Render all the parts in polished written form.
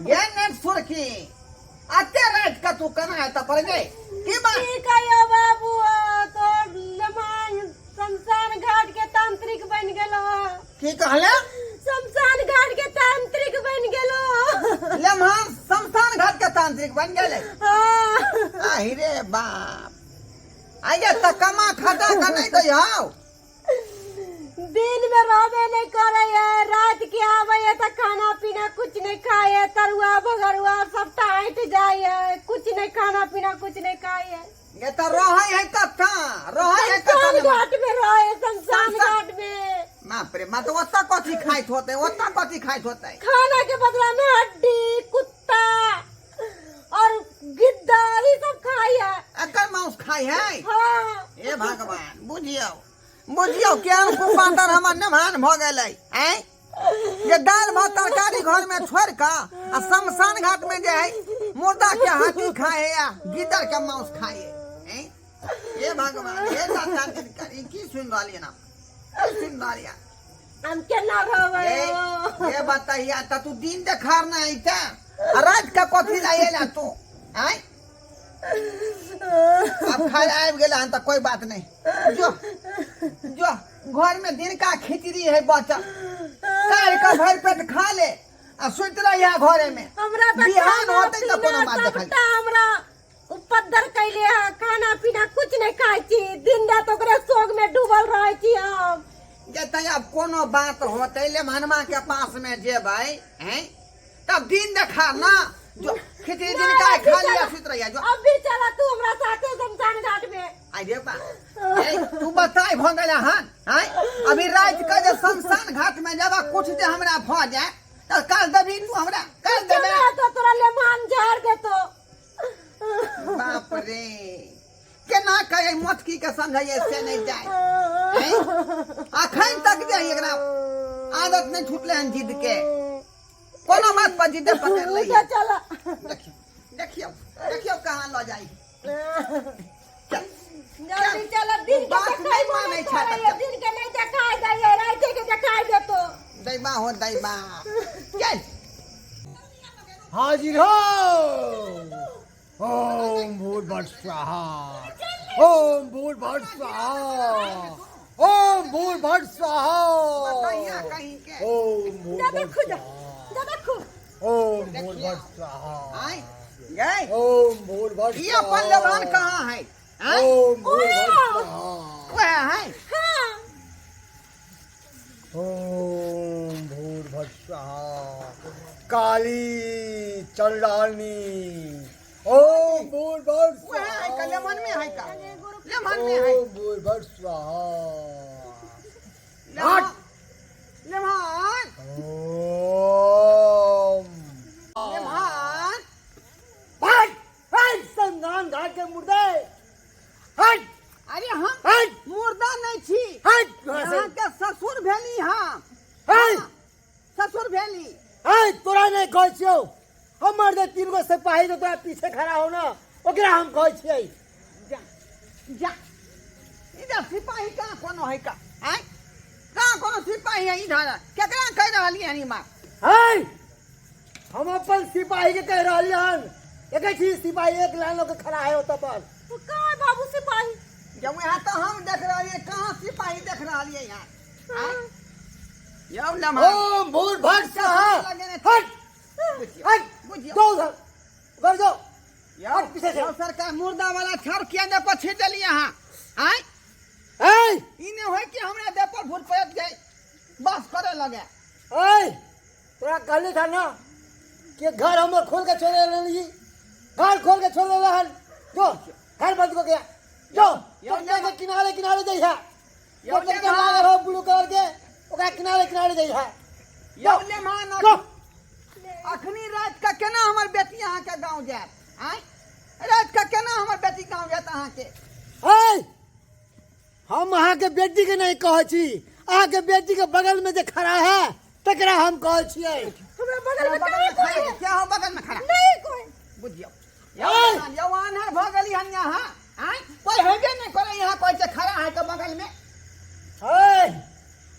ये नेट सुरखी अते रात का तू कना है पर गए की बात? की कहियो बाबू, तोर लेमान शमशान घाट के तांत्रिक बन गेलो। की कहले? शमशान घाट के तांत्रिक बन गेलो। लेमान शमशान घाट के तांत्रिक बन गेले? हाँ। आहि रे बाप, आइए त कमा खटा के नहीं दै हौ। दिन में रहबे नहीं करे है, रात के आवे है तो खाना पीना कुछ नहीं खाए है, तरुआ भगरुआ सबटा हट जाए है, कुछ नहीं खाना पीना कुछ नहीं खाए है। ये त रहै है कत्था रहै है कत्था? शमशान घाट में रहे, शमशान शमशान- घाट में। बाप रे बाप, तो ओत्ता कथी खाइत होतै, ओत्ता कथी खाइत होतै? खाना के बदला में हड्डी, कुत्ता और गिद्दर ई सब खाई है। एकर मांस खाइ है? हाँ। हे भगवान, बुझियौ बुझियौ केहन कुपातर हमर नेमान भऽ गेलै। आँय, जे दालि भात तरकारी घर में छोड़ि कऽ आ शमशान घाट में जे है मुर्दा के हड्डी खाए है या गिद्दर के मांस खाए है। आँय? हे भगवान, हे दाता, ई की सुनि रहलियै ना, की सुनि रहलियै? हम केना रहबै? ये ये बताइया त तू दिन देखार ना अइता आ रात के कथी ला एला तू? आँय, अब खाए आबि गेला हन तऽ कोई बात नहीं। जो जो घर में दिन का खिचड़ी है बचल, काल्हि के भरि पेट खा ले आ सुति रहिया घरे में। हमरा तऽ बिहान खाना होतै तऽ पीना कोनो बात देखल। सबटा हमरा उपद्र कैले है, खाना पीना कुछ नहीं खाइ छी, दिन रात ओकरे शोक में डूबल रहै छी हम। जतै आब कोनो बात होतै ले मनमा के पास में जेबै हैं तब दिन देखा ना, जो खिचड़ी दिन का खा लिया सुत रहिया जो। अब भी चला तू हमरा साथे शमशान घाट में। अरे बा, ए, तू बताई भ गेला हन? हैं, अभी रात के जे शमशान घाट में जब कुछ जे हमरा भ जाए त कल देबी तू हमरा, कल देबे? चला तो तोरा लेमान झाड़ देतो। बाप रे, केना कहे मोटकी के समझाइए से नहीं जाए। हैं? अखन तक जे एकरा आदत नहीं छूटले हन जिद के, कोनो बात पर जिद पकड़ लै। उठा चला। देखियो देखियो देखियो कहाँ ल जाई। चल। जल्दी चल, दिन के बात देखाई नहीं मानै छै करे, तऽ। दिन के नहीं देखाई दैए, राते के देखाई देतो। दैबा हो दैबा, चल। हाजिर हो। ओम भूर्भुवः स्वाहा, ओम भूर्भुवः स्वाहा, ओम भूर्भुवः स्वाहा। बताइया कहीं के। ओम जा भूर्भुवः देखो जा। स्वाहा। जा देखो। ओम भूर्भुवः स्वाहा। आय गए। ओम भूर्भुवः ये अपन लेवान कहाँ है? आय? ओम भूर्भुवः स्वाहा। वह है। हाँ। ओम भूर्भुवः स्वाहा, काली चंडालनी, ओम भूर्भुवः वह है का लेमन में है का लेमन में है? ओम भूर्भुवः स्वाहा। Lemon lemon. ओम लेमन। हट हट, संधान घाट के मुर्दे, हट। अरे हम हट। मुर्दा नहीं छी। हट वहाँ से। अहाँ के ससुर भेली हम। हट। ससुर भेली। हट, तोरा नहीं कहै छियौ, हमर जे तीन गो सिपाही जो तोरा पीछे खड़ा हो ना, ओकरा हम कहै छियै। जा जा, इधर सिपाही कहाँ कोनो है का? आय, कहाँ कोनो सिपाही है इधर? केकरा कहि रहलियै हन ई माँ? है, हम अपन सिपाही के कह रहलियै हन। देखै छी सिपाही एक लाइन लऽ के खड़ा है ओतऽ पर। तो कहाँ है बाबू सिपाही? जब यहाँ तो हम देख रहलियै, कहाँ सिपाही देख रहलियै यहाँ? आय यौ लम्हा। ओम भूर्भुवः स्वाहा। हट। बुझियौ। हट। बुझियौ। जाओ उधर, उधर जाओ। यौ। हट पीछे से। यौ सरकार, मुर्दा वाला छाउर किया दे पर छीट देलियै अहाँ? आय? ऐ। ई नहि होय कि हमरा देह पर भूत प्रेत जाय बस करे लगे। ऐ, तोरा कहली था ना कि घर हमर खोल के छोड़े लेली, घर खोल के छोड़ लेले हन। जो घर बंद हो गया, जो। यौ। चट्टा के किनारे किनारे जाइ है। यौ। जो चट्टा लागल हो ब्लू कलर के, ओकरा किनारे किनारे जाइ है। यौ लेमान, जो। अखनी रात का केना हमर बेटी अहाँके गाँव जायत? आँय, रात का केना हमर बेटी गाँव जायत अहाँके? ऐ, हम अहाँके बेटी के नहीं कहै छी, अहाँके बेटी के बगल में जे खड़ा है तकरा हम कहै छियै। हमरा बगल में बगल कहाँ में कोई खड़ा है? है? क्या हो बगल में खड़ा? नहीं कोई। बुझियौ। ऐ! यौ, आन्हर भऽ गेली हन यहाँ? आँय, कोई हेबे नहि करे यहाँ, कोई जे खड़ा है के बगल में। ऐ,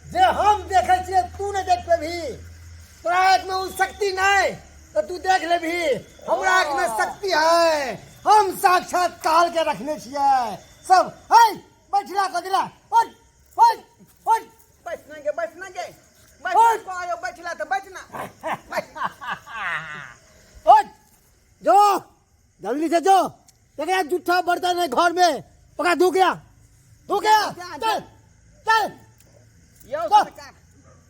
जे हम देखै छियै तू नहि देख पेबही, तोरा आँखिमे ओ शक्ति नहि। तऽ तू देख लेबही हमरा आँख में शक्ति है हम साक्षात काल के रखने छियै सब है बैठला कदिला उठ उठ उठ। बैठ ना गे, बैठ ना गे, बैठ ना, कहो बैठला तऽ बैठ ना, बैठ। उठ जो जल्दी से जो एकरा जूठा बर्तन है घर में ओकरा धो के आ, धो के आ, चल चल। यौ सरकार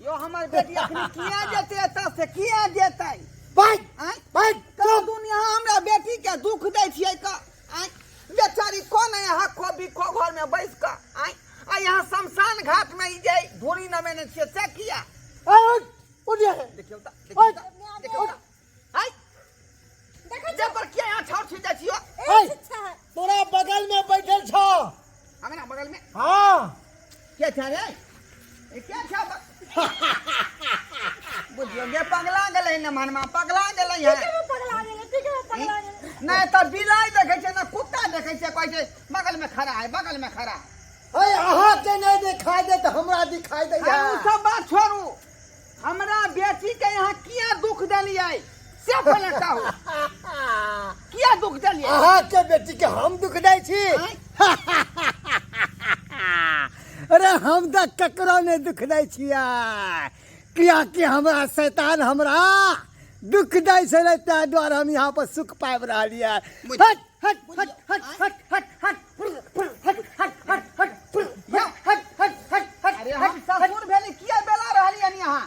यौ, हमर बेटी अखनी किया जेतै एतऽ से, किया जेतै? बैठ। आँय? बैठ। कऽ दुनिया हमरा बेटी के दुख दै छियै कऽ। आँय, बेचारी कोन है हक्को बिक्को घर में बैस कऽ। आँय, आ यहाँ शमशान घाट में ई जे धूरी नमेने छियै से किया? आय, उठ उठ यहाँ से। देखियौ तऽ, देखियौ तऽ, देखियौ तऽ। आँय, जे पर किया यहाँ छाउर छिटै छियौ? ऐ, तोरा बगल में बैठल छौ। हमरा बगल में? हाँ। के छै रे? ए, के छै? बुझियौ गे, पगला गेलै ने मनमा, पगला गेलै है। पगला गेलै, ठीक है, पगला गेलै। नहि तऽ बिलाइ देखै छै ने कुत्ता देखै छै, कहै छै बगल में खड़ा है, बगल में खड़ा है। अरे अहाँ के नहीं दिखाई दे तो हमरा दिखाई दे। अरे उ सब बात छोड़ू, हमरा बेटी के यहाँ किया दुख देलियै से पहिले कहू, किया दुख देलियै? अहाँ के बेटी के हम दुख दै छी? आँय? अरे हम तऽ ककरो नहि दुख दै छियै, कियाकि हमरा शैतान हमरा दुख दै छलै, ताहि दुआरे हम यहाँ पर सुख पाबि रहलियै। हट हट हट हट हट हट हट हट हट हट हट हट हट हट हट हट। अरे हम ससुर भेली, किया बेला रहलियन यहाँ?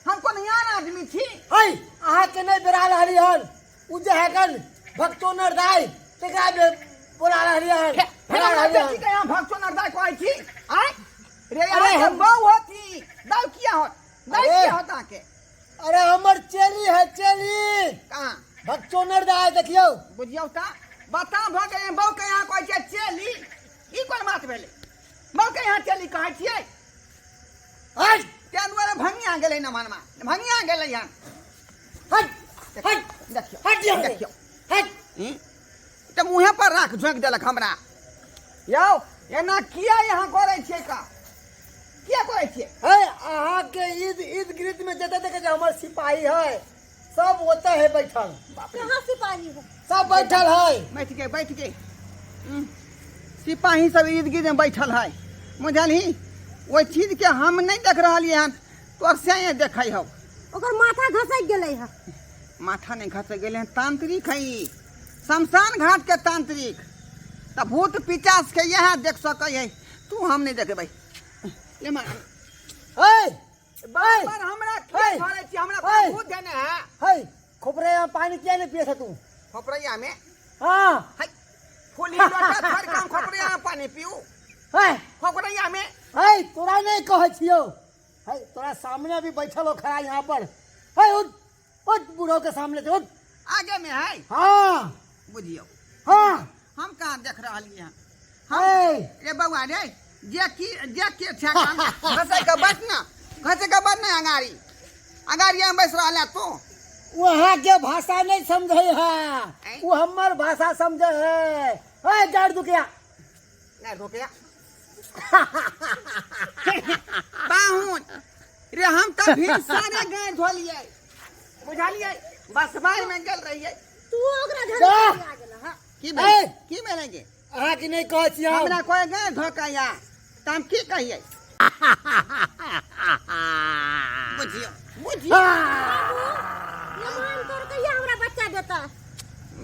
हम कोन यान आदमी छी? है, अहाँके नहि बेरा रहली हन, उ जे है कन भक्तो नरदाइ तकरा बे बोला रहली हन। फेर बोला हमरा रहली बेटी हन। के यहाँ भक्तो नरदाय कहै छी? आँय रे, अरे अरे हम बहू होती, दाउ किया होत, दाउ अरे। किया होत अहाँके? अरे हमर चेली है, चेली। कहाँ? भक्तो नरदाइ देखियौ। बुझियौ तऽ बता भऽ गेलै, बहू के यहाँ कहै छियै चेली, ई कोन बात भेलै? बहू के यहाँ चेली कहै छियै? हट। ताहि दुआरे भंगिया गेलै ने मनमा, भंगिया गेलै हन। हट हट। देखियौ। हट यहाँ से। देखियौ। हट। ई? तऽ मुँहे पर राख झोंकि देलक हमरा। यौ, एना किया यहाँ करै छियै का? किया करै छियै? है, अहाँके ईद ईद गिर्द में जतऽ देखै छै हमर सिपाही है, सब ओतऽ है बैठल। बाप रे। कहाँ सिपाही है? सब बैठल है। बैठ गए, बैठ गए। सिपाही सब इर्द गिर्द में बैठल है, बुझलही? ओहि चीज के हम नहीं देख रहलियै हन, तोर से देखै हौ। ओकर माथा घसक गेलै है। माथा नहीं घसक गेलै हन, तांत्रिक है ई, शमशान घाट के तांत्रिक, तऽ भूत पिचास के इएह देख सकै है, तू हम नहीं देखबै। ले मार। है। बार बार हमरा किया है। धरै छी? हमरा है। भूत देने है। है, खोपड़े में पानी किया नहीं पिए था तू? खोपड़ैया में? हाँ। है, फूली लोटा छोड़ि कऽ हम खोपड़ैया में पानी पीऊ? है। खोपड़ैया में? है, तोरा नहीं कहै छियौ, है तोरा सामने अभी बैठल हो खड़ा यहाँ पर है। उठ उठ, बूढ़ो के सामने से उठ। आगे में है? हाँ। बुझियौ। हाँ। हम कहाँ देख रहलियै हन? है। रे बौआ रे, जे की जे के छै, घसै के बैठ ना, घसै के बैठ ना, अगाड़ी अगाड़िया में बैस रहल है तू। वहाँ के भाषा नहीं समझे है वो, हमर भाषा समझे है। है, गाड़ दुकिया। नहीं रोकया बाहुन रे, हम तऽ भीड़ सारे गाय धोलियै, बुझलियै? बसबार में गेल रहियै। तू ओकरा घर जा। आ गेल हँ? की भेलै? ए! की भेलै गे? अहाँ के नहीं कहै छी हम। हमरा कोई गाय धोकैया तऽ हम की कहियै? बुझियौ, बुझियौ। मेहमान तोर कहिया हमरा बच्चा देता?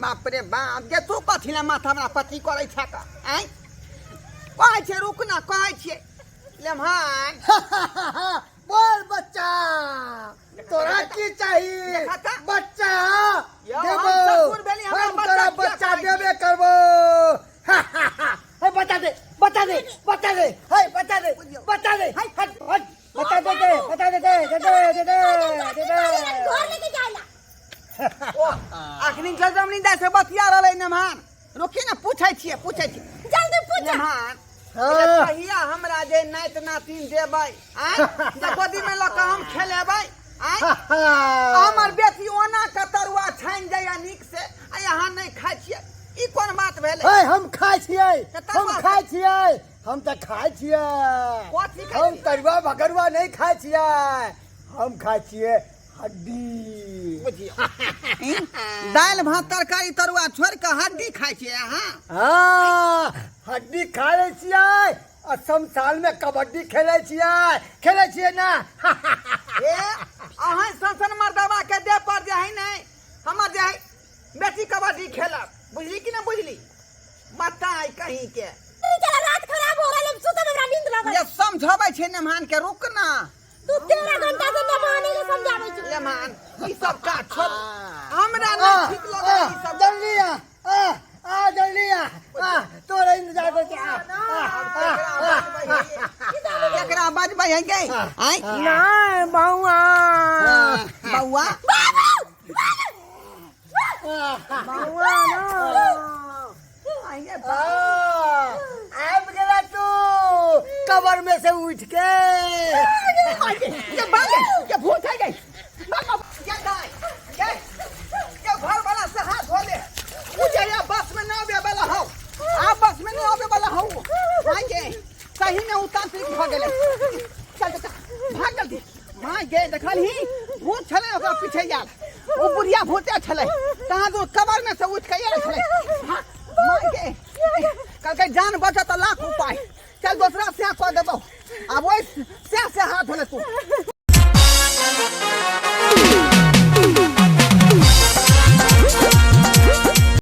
बाप रे बाप, गे तू कथी लए माथा हमरा पति करै छै का? आँय, कहै छै रुक ना, कहै छियै लेमहान। बोल बच्चा, तोरा की चाही? देखा तऽ। बच्चा यौ, हम देबो। ससुर भेली, हमरा हम बच्चा तोरा किया बच्चा कहै छी? देबे करबो। हे, बता दे, बता दे, बता दे, हे बता दे, बता दे, हट हट, बता दे दे, बता दे दे दे दे दे दे दे दे। घर लेके जाइला। ओ अखनी जजमनी दाइ से बतिया रहलै नेमहान, रुकी ने, पूछै छियै, पूछै छियै। जल्दी पूछ। नेमहान। हाँ। कहिया हमरा जे नाति नातिन देबै? आँय, जे गोदीमे लऽ कऽ हम खेलेबै? आँय, हमर बेटी ओना के तरुआ छानि जाइए नीक से, आ यहाँ नहि खाइ छियै, ई कोन बात भेलै? हे, हम खाइ छियै। तऽ हम तरुआ- खाइ छियै, हम तऽ खाइ छियै। कथी खाइ हम छियै? तरुआ भगरुआ नहि खाइ छियै, हम खाइ छियै हड्डी। बुझियौ, दालि भात तरकारी तरुआ छोड़ि कऽ हड्डी खाइ छियै अहाँ? हाँ, हड्डी खा लै छियै आ शमशान में कबड्डी खेलै छियै। खेलै छियै ना? ए, अहाँ सन सन मर्दबा के देह पर जे है ने हमर जे है बेटी कबड्डी खेलब, बुझली कि ना बुझली? बताय कहीं के। चला, रात खराब हो रहल, हम सुतब, हमरा नींद लागल। ये समझाबै छै नेमान के, रुक ना। तू 13 घंटा से नमाने के समझाबै छी। नेमान, ई सब काज छोड़, हमरा नहीं ठीक लगै ई सब। जल्दी आ, आ आ जल्दी आ, आ तोरा इंतजार करके आ आ आ आ। केकरा बजबै है गे? आय। नहीं बउआ। बउआ। बउआ ना। आइए। आबि गेला तू कबर में से उठ के। ये भाग, ये भूत है गई। ये दाई, ये घर वाला से हाथ धो ले। उ जे ये बस में ना आवे वाला हो, आ बस में ना आवे वाला हो। भाई गे, सही में उ तांत्रिक भ गेलै। चल चल चल, भाग जल्दी। माय गे, देखलही, भूत छलै ओकरा पीछे यार। ओ बुढ़िया भूते छलै, तहाँ दू कबर में से उठ के आयल छलै। हाँ, माय गे, कहलकै जान बचत लाख उपाय। चल, दोसरा स्याह कऽ देबौ। आब ओहि स्याह से हाथ धोले तू।